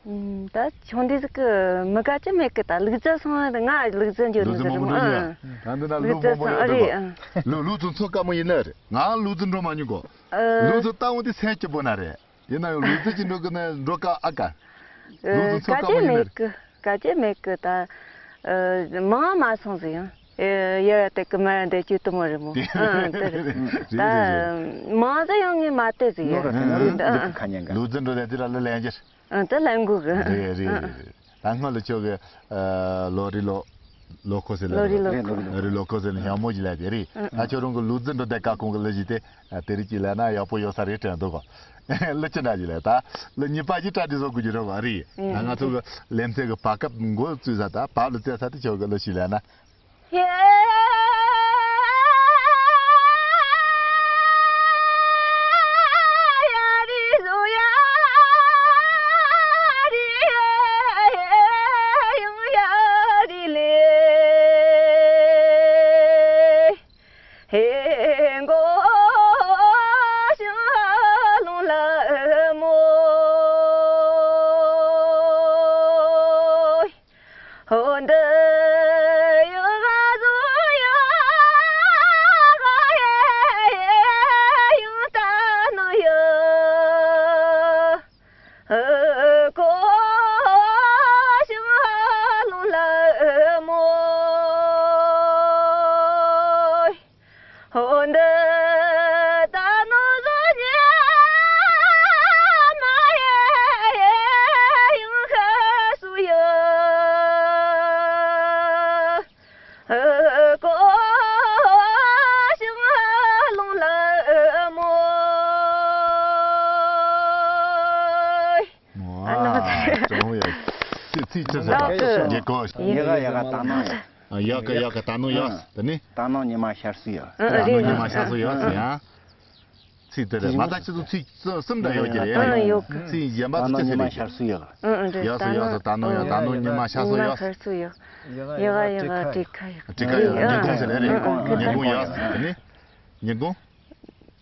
ཨུམ། ད་ཆུང་དུས་ཟིག་གི་མི་དགའ་རྒྱུ་མེད་གི། ད་ལུག་རྫི་སོང་ང་ང་ལུག་རྫི་འགྱོ་ལུག་རྫི་ནི་ཟེར་མང་པོ་མོ་འགྲོ་ཨ། ཡ། ད་འདི་ན་ལུག་ལུག་རྫི་མང་པོ་སོང་ཡོད་ཨ་རེད་དོ། ཨ། ལུག་ལུག་རྫི་འཚོ་དཀའ་མོ་ཡིན་ནི་རེད། ང་ལུག་རྫི་འགྲོ་མ་མྱོང་གོ། ཨ། ལུག་རྫི་ལྟ་བུ་དེ་སེམས་སྐྱིད་པོ་ན་རེད། ཡིན་ན་ཡང་ལུག་རྫི་གཅིག་འགྲོ་གི་ན་འགྲོ་དཀའ་ཨ་དཀའ། ལུག་རྫི་འཚོ་དཀའ་མོ་ཡིན་ནི་རེད། ག་གེ་མེད་གི། ག་གེ་མེད་གི་ད། ཨ། མང་མ་སོང་ཟིག་ཡང་། ཨེ། ཡར་དེ་གི་མར་འདེད་རྒྱུ་དེ་མོ་རེད་མོ། ཨ། དེ་རེད། རེད་ད། རེད་རེད། མང་ཟིག་ཡང་ངས་མ་བལྟས་ཟིག་ཡ། ནོར་ར་ཟེར་ན་ལུག་རྫི་གི་ཁ་ཉན་ག་ལུག་རྫི་འགྲོ་ལས་དེ་ལ་ལ་ལན་རྒྱུ། ཨ། དེ་ལན་དགོས་གི། རེད་རེད་རེད་རེད། ད་སྔོན་ལ་ཁྱོད་གི། ཨ། ལོ་རི་ལོ། ལོ་ཁོ་ཟེར་ལ། ལོ་རི་ལོ་ཁོ། ལོ་རི་ལོ་ཁོ་ཟེར་ལ་ཡག་མོ་ཞིག་ལ་དེ་རེད། ཨ། ད་ཁྱོད་རང་གི་ལུག་རྫི་འགྲོ་དེ་ཀ་གོང་གི་ལ་ཞིག་དེ། ཨ། དེ་རིགས་ཀྱི་ལས་ན་ཡག་པོ་ཡོད་ས་རེད་དྲན་འདུག་གོ། ལ་ཅི་འདྲ་ཞིག་ལས་ད། ལ་གཉིས་པ་ཞིག་བཀྲ་འདི་བཟོ་དགོས་ཀྱི་རེད་བ་རེད། ཨ། ད་ང་ཚོ་གི་ལེ་ཚན་གི་བར་སྐབས་འགོ་བཙུགས་ས་ད་བར་ལ་བཙལ་ས་དེ་ཁྱོད་གི་ལ་ཞིག་ལས་ན། ཨ། ནང་ཚན། ཨ། ཅུང་ཡ། ཚིག་ཚིག་ཅི་ཟེར་བ། ཡེ་གོ། ཡེ་ག་ཡེ་ག་ད་ནང་ཡ། ཡག་གི་ཡག་གི་ད་ནང་ཡག་དེ་ནི། ད་ནང་ཉི་མ་ཤར་སོང་ཡ། ཨ། ད་ནང་ཉི་མ་ཤར་སོང་ཡ་ཟེར་ཡ། ཚིག་དེ་རེད་མ་ད་ཁྱེད་ཚོ་ཚིག་གསུམ་འདྲ་ཡོད་ཀྱི་རེད། ཨ། ཡོད་གི། ཚིག་གཞན་པ་ཚོ་ཅི་ཟེར་རེད། ཨ། ཨ། རེད། ཡག་སོང་ཡག་སོང་ད་ནང་ཡག་ད་ནང་ཉི་མ་ཤར་སོང་ཡག་ཉི་མ་ཤར་སོང་ཡག་ཡག་ཡག་ཡག་གྲི་ཁ་ཡག་གྲི་ཁ་ཡག་ཉིན་གུང་ཟེར་ལེ་རེད། ཉིན་གུང་ཡག་དེ་ནི། ཉིན་གུང་།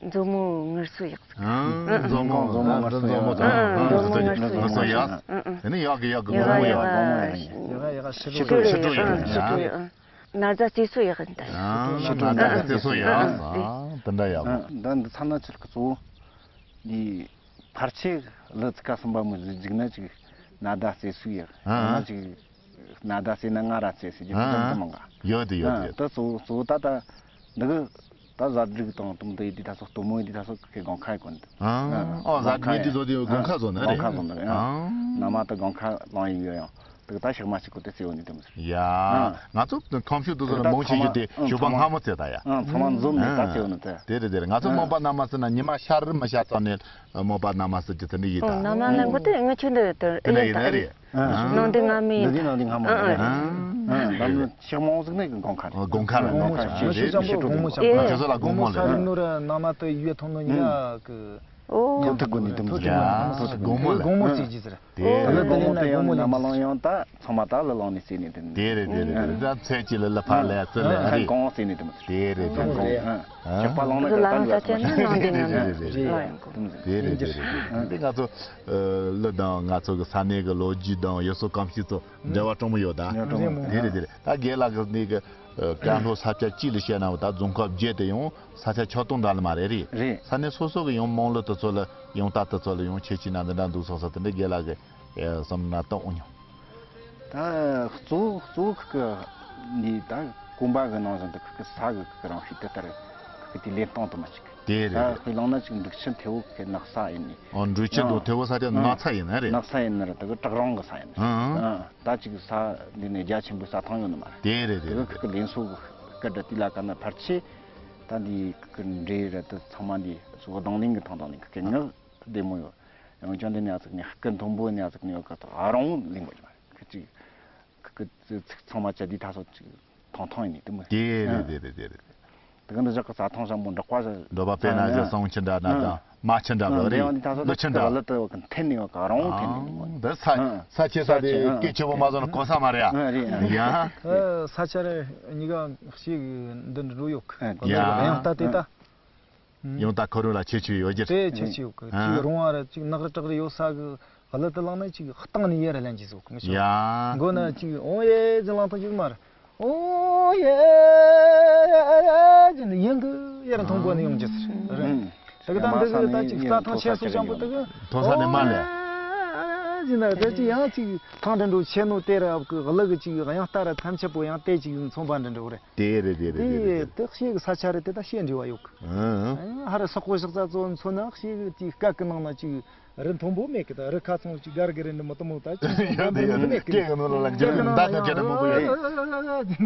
མཛོ་མོ་ངར་སོ་ཡག་ཨང་། མཛོ་མོ་མཛོ་མོ་ངར་སོ་ཡག་མཛོ་མོ་ངར་སོ་ཡག་དེ་ནི་ཡག་གི་ཡག་གི་མཛོ་མོ་ཡག་ཡག་ཡག་ཕྱི་དྲོ་ཕྱི་དྲོ་ཡག་ཕྱི་དྲོ་ཡག་ན་ཟླ་རྩེ་སོ་ཡག་ཡིན་ད། ཨང་། ན་ཟླ་རྩེ་སོ་ཡག་ཨང་། དེ་འདྲ་ཡག་པོ། ད་འདི་ཚང་ན་ཆི་ལ་གི་གཙོ་བོ་འདི་ཕལ་ཆེར་ལི་ཚི་ཀ་གསུམ་པ་མོ་ཟིག་ན་ཅིག་ན་ཟླ་རྩེ་སོ་ཡག་ཨང་། ན་ཅིག་ན་ཟླ་རྩེ་ན་ང་ར་རྩེ་ཟེར་གྱི་ཨང་། དེ་མང་ག་ཡོད་དེ་ཡོད་དེ་ཡོད། ད་གཙོ་བོ་གཙོ་བོ་ད་ད་འདི་གི་ད་གཟའ་སྒྲིག་དང་དུམ་དེ་ཡི་དེ་ད་སོ་སྟོན་མོ་ཡི་དེ་ད་སོ་གི་དགོང་ཁ་ཡི་གོ་འདི། ཨང་། ཨོ་གཟའ་མི་དེ་ཚོ་དེ་དགོང་ཁ་བཟོ་ན་རེད། དགོང་ཁ་བཟོ་ན་རེད། ཨང་། ན་མ་ད་དགོང་ཁ་ལོང་ཡི་ཡོད་ཡང་དེ་གི་ད་ཞག་མ་ཞིག་གོ་དེ་རྩེ་བོ་ནི་དེ་མོ་ཟེར། ཡ། ང་ཚོ་ཁམས་ཤུག་དེ་ཚོ་ལ་མང་ཆེ་ཤོས་དེ་ཞོགས་པ་སྔ་མོ་རྩེ་ད་ཡ། ཨང་། ཚང་མ་འཛོམས་ནས་ད་རྩེ་བོ་ནི་དེ། དེ་རེད་དེ་རེད། ང་ཚོ་རྨོ་པ་ན་མ་ཟེར་ན་ཉི་མ་ཤར་མི་ཤར་ཙམ་ནས་རྨོ་པ་ན་མ་ཟེར་གྱི་དེ་འདྲ་ཡིན་ད། ན་མ་ལ་མགོ་དེ་ངི་ཆུ་འདི་དེ་དེ་འདྲ་ཡིན་ན་རེད། ནང་དེ་ང་མི་ཡིན་ད། ནང་དེ་ང་མི་ཡིན་ད། ཨང་། ད་ནི་ཞག་མང་ཟིག་ནས་གི་དགོང་ཁ་རེད། དགོང་ཁ་རེད། དགོང་ཁ་ཞིག་རེད། ཞིག་རེད། ཨང་། དེ་ཚོ་ལ་དགོང་མོ་ལ། ཤར་ནོ་ར་ན་མ་དེ་ཡོད་ཐོང་ནོ་ཉི་ཡ་གི། ཨོ། ཐོག་ཐུག་གོ་ནི་དུམ་ཟིག་ཡ། དགོང་མོ་ལ། དགོང་མོ་རྩེ་གི་ཟེར། དེ་ལ་དེ་ལ་ན་དགོང་མོ་ལ་ན་མ་ལོང་ཡང་ད་ཚང་མ་ད་ལ་ལོང་ནས་རྩེ་ནས་དེ་ནི། དེ་རེད་དེ་རེད་དེ་རེད། ད་ཚལ་གྱི་ལ་ལ་ཕ་ལ་ཡ་རྩེ་ལ་ཡ་རེད། གོང་རྩེ་ནས་དེ་མ་རེད། དེ་རེད་དེ་རེད། ཞག་པ་ལོང་ན་ག་ད་ལ་ཚ་ཆེན་ནང་དེ་ནི་རེད་རེད་རེད། དེ་མ་རེད། དེ་རེད་དེ་རེད། འདི་ང་ཚོ་ལ་དང་ང་ཚོ་གི་ས་གནས་གི་ལོ་རྒྱུས་དང་ཡུལ་སྲོལ་གོམས་གཤིས་ཚོ་འབྲེལ་བ་དྲང་མོ་ཡོད་ད། འབྲེལ་བ་དྲང་མོ། དེ་རེད་དེ་རེད། ད་རྒན་ལགས་གི་ནི་གི་བཀའ་སློབ་ས་བཅད་གཅིག་ལ་བཤད་ན་ད་རྫོང་ཁག་བརྒྱད་དེ་ཡང་ས་ཆ་ཆ་སྟོང་འདྲ་ལ་མ་རེད་རེད། རེད། ས་གནས་སོ་སོ་གི་ཡང་དམངས་གླུ་དེ་ཚོ་ལ་ཡང་རྟ་དེ་ཚོ་ལ་ཡང་ཁྱད་ཆོས་སྣ་འདི་འདྲ་འདུག་སོང་ས་དེ་འདྲ་རྒན་ལགས་གི་བསམ་ན་ད་འོང་མྱོང་། ད་གཙོ་བོ་གཙོ་བོ་ཁི་ཁི་ནི་ད་གོམ་པ་གི་ནང་བཞིན་དུ་ཁི་ཁི་ས་གི་ཁི་ཁི་རང་ཤུགས་དེ་ལྟར་ཁི་ཁི་དེ་ལེན་སྟངས་དུ་མ་ཅིག་དེ་རེད། ད་དཔེ་བླངས་ན་ཅིག་འབྲུག་ཆུ་མཐེ་བོ་ཁི་ནགས་ས་ཡིན་ནི། ཨོ། འབྲུག་ཆུ་དང་མཐེ་བོ་ས་དེ་ནགས་ཚ་ཡིན་ན་རེད། ནགས་ཚ་ཡིན་ན་རེད། ད་གི་བྲག་རོང་གི་ས་ཡིན་ནི། ཨང་། ཨང་། ད་ཅིག་ས་འདི་ནས་རྒྱ་ཆེན་པོའི་ས་ཐང་ཡོད་ནི་མ་རེད། དེ་རེད་དེ་ད་རེད་གི་དེ་ཁི་རེད། ཁི་ལེན་སོ་གི་སྐད་སྒྲ་དེ་ལ་ག་ན་ཕལ་ཆེར་ད་འདི་ཁི་འདྲེ་རེད། ད་ཚང་མ་འདི་སོ་གདང་ལིང་གི་ཐང་ཐང་ནས་ཁི་ངག་བདེ་མོ་ཡོད། ཡང་ཅང་དེ་ནས་ཨ་ཙིག་ནས་སྐུ་མཐོན་པོ་ནས་ཨ་ཙིག་ནས་ཡོད་ག་ད་ཨ་རོང་ལིང་གོ་ཅི་མ་རེད། ཁི་ཅིག་ཁི་ཁི་ཚིག་ཚང་མ་བཅད་དེ་ད་སོ་ཅིག་ཐང་ཐང་ཡིན་ནི་དེ་མོ། དེ་རེད་དེ་རེད་དེ་རེད། དེ་ག་འདི་ཞག་གི་ས་ཐང་ཞང་པོ་འབྲོག་པ་ཞིག་འབྲོག་པ་དཔེར་ན་ཞག་སོང་ཆུ་འདྲ་ན་དང་མ་ཆུ་འདྲ་བ་རེད། ལུ་ཆུ་འདྲ་བ་ལུ་དེ་བ་གི་འཐེན་ནས་བ་ག་རོང་འཐེན་ནས་མོ། འདི་ས་ས་ཆེ་ས་དེ་སྐད་ཆེ་བོ་མ་བཟོ་ན་གོ་ས་མ་རེད་ཨ། ཡ། ས་ཆ་རེ་གཉིས་ཀ་ཞིག་འདི་འགྲོ་ཡོད་གི། ཡ། ཡང་ལྟ་དེ་ལྟ། ཡང་ད་ཁོ་རང་ལ་ཁྱད་ཆོས་ཡོད་རྒྱུ་རེད། དེ་ཁྱད་ཆོས་ཡོད་གི། ཨ། ཅིག་རོང་བ་ར་ཅིག་ནགས་རི་བྲག་རི་ཡོད་ས་གི་གླུ་དེ་བླངས་ན་ཅིག་གཏིང་ནས་ཡར་ལེན་གྱི་བཟོ་གི་ངེས་ཤོག་ཡ། མགོ་ན་ཅིག་ཨོ་ཡེ་ཟེར་ལངས་ཐང་ཅིག་མར་ཨོ་ཡེ་ཟེར་ནས་ཡང་གི་ཡར་མཐོང་གོ་ནས་ཡོང་རྒྱུ་ཟེར་རེད། ཨང་། དེ་གི་ད་འདི་གི་ད་ཅིག་རྩྭ་ཐང་ཆེ་སོ་ཅང་པོ་དེ་གི་མཐོ་ས་ནས་མར་ལས། ཨོ་ཟིན་ན་དེ་ཅིག་ཡང་ཅིག་ཐང་འདྲ་འགྲོ་ཆེ་ནོ་དེ་ར་གི་གླུ་གི་ཅིག་དབྱངས་རྟ་ར་ཐམས་ཅད་པོ་ཡང་དེ་ཅིག་མཚོན་པ་འདྲ་འགྲོ་རེད། དེ་རེད་དེ་རེད་དེ་དེ་རེད། དེ་ཤེས་གི་ས་ཆ་རེད། དེ་ད་ཤེས་འབྲེལ་བ་ཡོད་གི། ཨང་། ཧ་ར་སོག་པོ་ཞག་ས་ཚོ་མཚོན་ན་ཤེས་གི་ཅིག་སྐད་གི་ནང་ན་ཅིག་རི་མཐོན་པོ་མེད་གི། ད་རི་ཁ་ཚང་ཅིག་གར་གི་རི་འདི་མོ་དེ་མོ་ད་ཅིག་ཡོད་དེ་ཡོད་དེ། སྐད་གི་ནང་ལ་ལ་འགྱུར་མདའ་དང་འགྱུར་མང་པོ་ཡོད།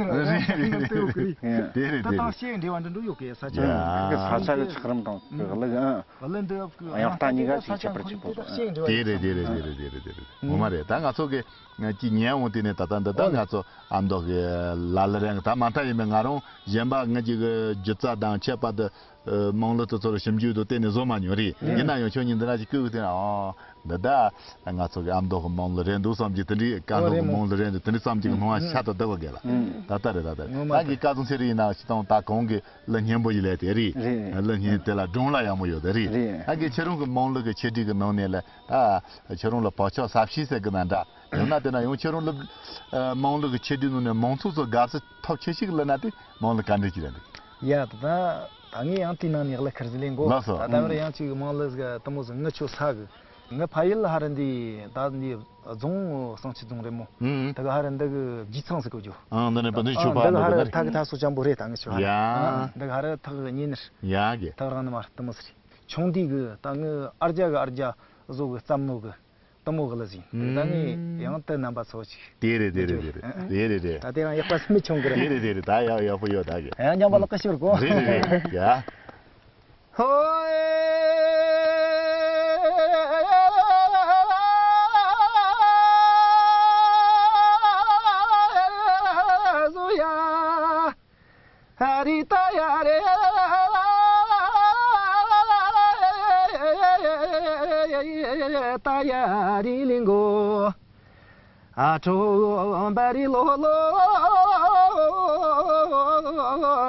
རེད་རེད་རེད་རེད། དེ་རེད་དེ་དེ་དེ་དང་ཤེས་འབྲེལ་བ་འདྲ་འགྲོ་ཡོད་གི་ས་ཆ། ཡ། ས་ཆ་གི་ཆགས་རིམ་དང་གི་གླུ་གི་ཨང་། གླུ་འདི་གི་དབྱངས་རྟ་གཉིས་ཀ་ཅིག་ཁྱད་པར་ཆེ་པོ། དེ་རེད་དེ་རེད་དེ་རེད་དེ་རེད་དེ་རེད། ངོ་མ་རེད། ད་ང་ཚོ་གི་ཅིག་ཉན་འོང་དེ་ནས་ད་ལྟ་འདི་ད་ང་ཚོ་ཨ་མདོ་གི་ལ་ལ་རེད། ད་མ་མཐའ་ཡིན་པའི་ང་རང་གཞན་པ་ངེད་ཀྱི་གི་སྒྱུ་རྩལ་དང་ཆད་པ་དེ་དམངས་གླུ་དེ་ཚོར་ཞིབ་འཇུག་དང་བལྟས་ནས་བཟོ་མ་མྱོང་རེད། ཡིན་ན་ཡང་ཁྱོད་ཉིད་འདི་འདྲ་ཞིག་བསྐུལ་དེ་ཨ་འདི་ད་ང་ཚོ་གི་ཨ་མདོ་གི་དམངས་གླུ་རེད་འདུག་བསམ་གྱི་དེ་འདྲའི་ཀ་མདོ་གི་དམངས་གླུ་རེད་འདུག་དེ་འདྲ་བསམ་གྱི་གི་སྣང་བ་ཤ་སྟག་བསྡད་པ་གས་ལ། ད་ལྟ་རེད་ད་ལྟ་རེད། ད་གི་ཀ་ཙུང་ཚེ་རིང་ཡིན་ན་ཞིག་དང་ད་གོང་གི་གླུ་སྙན་པོ་ཞིག་ལས་དེ་རེད། གླུ་སྙན་དེ་ལ་སྒྲུང་ལ་ཡག་མོ་ཡོད་དེ་རེད། ད་གི་ཁྱེད་རང་གི་དམངས་གླུ་གི་ཆེད་སྒྲིག་གི་ནང་ནས་ལ་ད་ཁྱེད་རང་ལ་བག་ཆགས་ཟབ་ཤིང་ཟེར་གི་ན་འདྲ། ཡང་ན་དེ་ན་ཡང་ཁྱེད་རང་ལ་དམངས་གླུ་གི་ཆེད་སྒྲིག་ནང་ནས་མང་ཚོགས་ཚོ་དགའ་བསུ་ཐོབ་ཆེ་ཞིག་ལ་ན་དེ་དམངས་གླུ་ག་འདྲ་ཅིག་རེད་འདུག་ཡ་ད་ད་ད་ངས་ཡང་དེའི་ནང་ནས་ལ་ཁར་ཟི་ལེན་གོ། ལགས་སོ། ད་ད་བར་ཡང་ཅིག་དམངས་གླུ་ཟིག་དེ་མོ་ཟིག་ངི་ཆོ་ས་གི་ངི་ཕ་ཡུལ་ཧ་ར་འདི་ད་འདི་རྫོང་གསང་ཆུ་རྫོང་རེད་མོ། ཨང་། ད་གི་ཧ་ར་འདི་གི་རྗེས་ཚང་ཟིག་གོ་རྒྱུ། ཨང་། འདི་ནས་པ་འདི་ཆོ་ཨང་། ཕ་འདི་གི་མོ་ཧ་གི་ར་ནི་ཐག་གི་ཐག་སོ་ཅང་པོ་རེད། ད་ངི་ཆོ་ཧ་ར། ཡ། ཨང་། འདི་གི་ཧ་ར་ཐག་གི་ཉེ་ནི་རེད། ཡ་གི། ཐག་རང་ནི་མ་རེད། དེ་མོ་ཟིག་རེད། ཆུང་དུས་གི་ད་ངི་ཨ་རྒྱ་གི་ཨ་རྒྱ་བཟོ་གི་བརྩམས་ནོ་གི་དེ་མོ་གི་ལ་ཟིན། ད་ངས་ཡང་དེ་རྣམ་པ་ཚོ་ཅིག་དེ་རེད་དེ་རེད་དེ་རེད་དེ་རེད་དེ་རེད། ད་དེ་རང་ཡག་པ་སེམས་མི་ཆུང་གི་རེད། དེ་རེད་དེ་རེད། ད་ཡག་ཡག་པོ་ཡོད་ད་གི། ཡང་ཉམས་པ་ལོག་གི་ཤི་བར་གོ། རེད་རེད་རེད། ཡ། ཧོ། ཧ་རི་ཏ་ཡ་རེ། ཏ་ཡ་རི་ལིང་གོ། ཨ་ཁྲོ་བ་རི་ལོ་ལོ།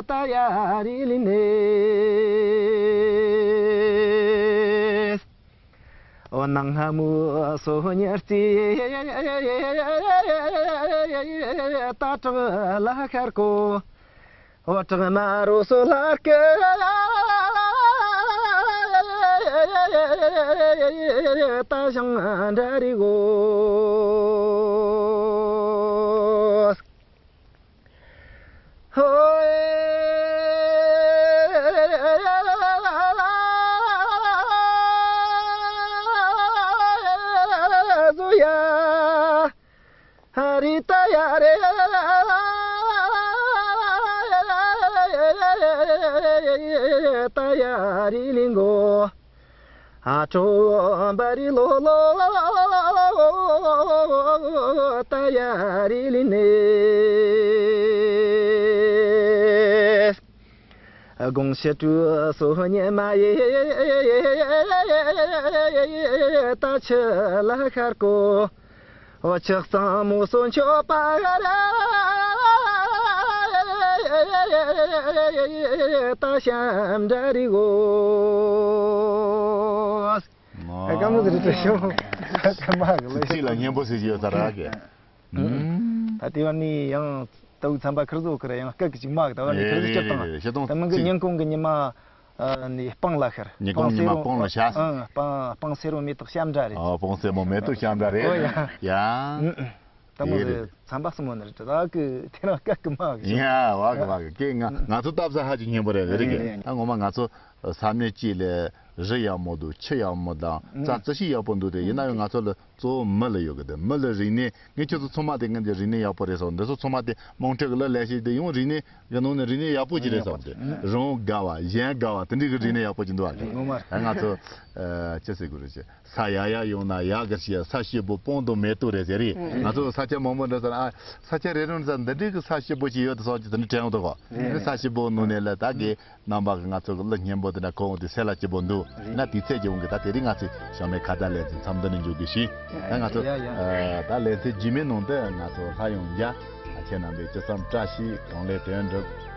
ཏ་ཡ་རི་ལིང་ནེ། འོ་ནང་སྔ་མོ་སོ་ཉར་རྩིས། ད་བྲག་ལ་ཤར་གོ། འོ་བྲག་མ་རོ་སོ་ལྷར་ཀི། ད་ཞང་འདྲ་རི་གོ། ཧོ། ཟོ་ཡ། ཧ་རི་ཏ་ཡ་རེ། ཏ་ཡ་རི་ལིང་གོ། ཨ་ཁྲོ་བ་རི་ལོ་ལོ། ཏ་ཡ་རི་ལི་ནེ། དགོང་ཕྱི་དྲོ་སོ་ཉི་མ་ཡེ། ད་ཆུ་ལ་ཤར་གོ། འོ་ཆགས་གཙང་མོ་སོ་མཆོད་པ་ར། ད་ཤམ་འདྲ་རི་གོ། ཨ་ཀ་མོ་དེ་རེད་ཤོ། ཀ་མ་གི་ལོ། ཅིག་ལ་སྙན་པོ་ཟེར་གྱི་ཡོད་ས་ར་གི། ད་དེ་བ་ནི་ཡང་ལྟ་བུ་ཚན་པ་ཁིར་བཟོ་ཁིར་ཡང་སྐད་གི་ཅིག་མ་གི་ད་བ་ནི་ཁིར་བཟོ་སྤྱིར་བཏང་། ད་མི་གི་ཉིན་གུང་གི་ཉི་མ། ཨ་ནི་སྤང་ལ་ཤར། ཉི་གུང་ཉི་མ་སྤང་ལ་ཤར། ཨང་། སྤང་སྤང་སེར་བོ་མེ་ཏོག་ཤམ་འདྲ་རེད། ཨ་སྤང་སེར་བོ་མེ་ཏོག་ཤམ་འདྲ་རེད། ཨོ་ཡ། ཡ། ཨང་། ད་མོ་དེ་རེད། ཚན་པ་གསུམ་པོ་ནི་རེད་ད་གི་དེ་རང་སྐད་གི་མ་གི། ཡ་བ་གི་བ་གི་ཀེ་ང་ང་ཚོ་སྟབས་ས་ཧ་ཅིག་སྙན་པོ་རེད་རེད་གི། ཨ་ངོ་མ་ང་ཚོ་ས་གནས་གཅིག་ལ་རི་ཡག་མོ་འདུག་ཆུ་ཡག་མོ་དང་རྩྭ་རྩི་ཤིང་ཡག་པོ་འདུག་དེ་ཡིན་ན་ཡང་ང་ཚོ་ལ་གཙོ་བོ་མི་ལ་ཡོད་གི། དེ་མི་ལ་རིག་གནས་ངས་ཁྱོད་ཚོ་ཚང་མ་དེ་ངས་འདི་རིག་གནས་ཡག་པོ་རེད་ཟེར། འདི་ཚོ་ཚང་མ་དེ་དམངས་ཁྲོད་གི་ལ་ལས་བྱེད་དེ་ཡང་རིག་གནས་གི་ནང་ནས་རིག་གནས་ཡག་པོ་ཅིག་རེད་བསམ་སྟེ། རང་དགའ་བ་གཞན་དགའ་བ་དེ་འདྲའི་གི་རིག་གནས་ཡག་པོ་ཅིག་འདུག་བ་གི། ངོ་མ་རེད། ང་ཚོ་ཅི་ཟེར་དགོས་རེད་ཅེ། ས་ཡག་ཡག་ཡོང་ན་ཡག་གི་ཤི། ས་སྐྱིད་པོ་སྤང་དང་མེ་ཏོག་རེད་ཟེར་རེད། ང་ཚོ་ས་ཆ་མང་པོ་འདྲ་ས་ན་ཨ་ས་ཆ་རེ་རེ་ནས་འདི་འདྲའི་གི་ས་སྐྱིད་པོ་ཅིག་ཡོད་དེ་སོགས་ཀྱི་དེ་འདྲ་དྲན་འོང་དོ་གོ། ས་སྐྱིད་པོ་ནང་ནས་ལ་ད་གི་རྣམ་པ་གི་ང་ཚོ་གི་གླུ་སྙན་པོ་དེ་འདྲ་གོ་འོང་དུས་སེམས་ལ་སྐྱིད་པོ་འདུག་ན་དུས་ཚོད་ཀྱི་དབང་གིས་ད་དེ་རིང་ང་ཚོའི་ཞང་མའི་ཁ་བརྡ་ལེ་ཚན་མཚམས་འདི་ནས་འཇོག་དགོས་ཤིང་། ད་ང་ཚོ་ཡ་ཡ། ད་ལེ་ཚན་རྗེས་མའི་ནང་དུ་ང་ཚོ་སླར་ཡང་མཇལ། ཁྱེད་རྣམ་པས་ཅི་བསམ་བཀྲ་ཤིས་གང་ལེགས་དོན་འགྲུབ།